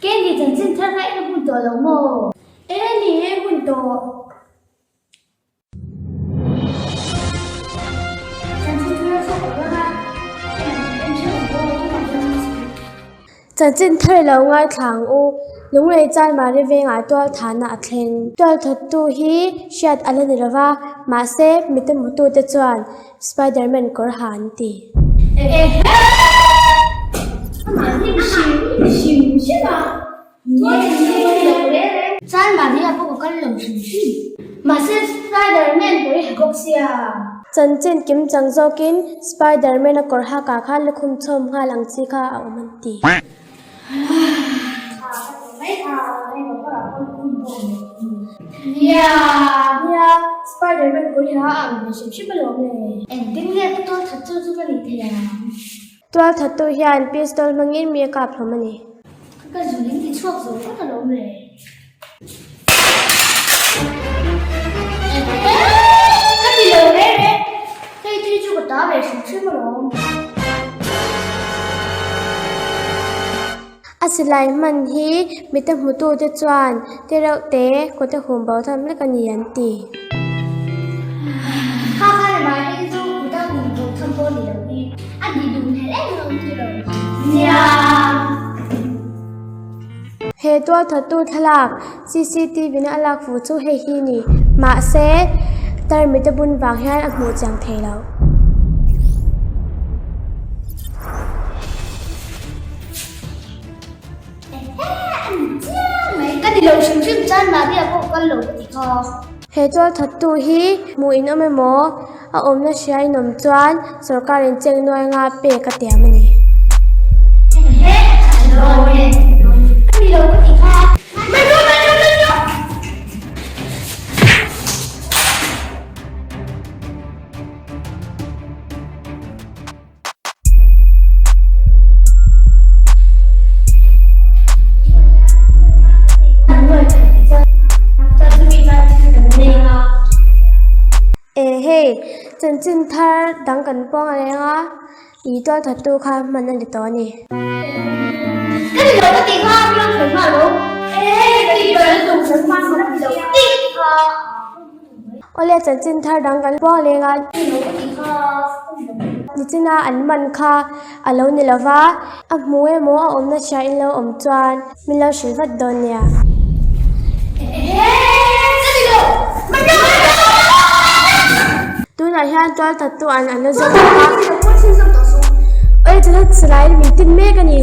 Candy chanchin thar kha en a hun tawh lo maw? E ni e hun tawh. Chanchin thar a chhuak lo reng a, en en ṭheuh ang aw, tunah chuan ka sawi. Chanchin thar lo ngaithla ang u, Lunglei Chalmari vengah tualthahna a thleng. Tualthattu hi hriat a la ni lo va, mahse mite hmutute chuan Spiderman kawr ha an ti. Chanchin kim chang zawkin Spiderman-a kawr hakah khan lukhum chhawm nghal ang chi kha a awm an ti. Nia, nia, Spiderman kawr hi a ang ve hrim hrim alawm le. Engtin nge ka tual that chu chu ka nih thei ang? Tual that tu hian pistol hmangin mi a kap hlawm a ni. Ka zun in ti chhuak zo vek alawm le. Ka ti lo reng reng, hei thi chu ka ta ve hrim hrim alawm. A silai hman hi mite hmutute chuan te reuh te kawte hum bo tham lek a ni an ti. Kha kha le mahni chu kuta hum bo tham pawh ni lo hi a ni duh hmel em alawm ti lo. Nia. He tualthattu thlalak CCTV na a lak fuh chu hei hi ni. Mahse, tarmite bun vang hian a hmuh chiang thei lo. Ka ni lo hrim hrim chuan Maria pawh kal lo ka ti kha. He tualthattu hi hmuh in awm emaw a awmna hria in awm chuan sorkarin cheng nuai nga pek a tiam a ni. Ka ni lo ka ti kha. E hei, chanchin thar dang kan puang a reng a, i tualthattu kha hman a ni tawh a ni. Awle chanchin thar dang kan puang leng a. Nichina an man kha a lo ni lo va, a hmu emaw a awmna hria in lo awm chuan min lo hrilh vat dawn nia. Tunah hian tual tattu an an la zawk bawk a. Awle chanchin silai min tin mek a ni.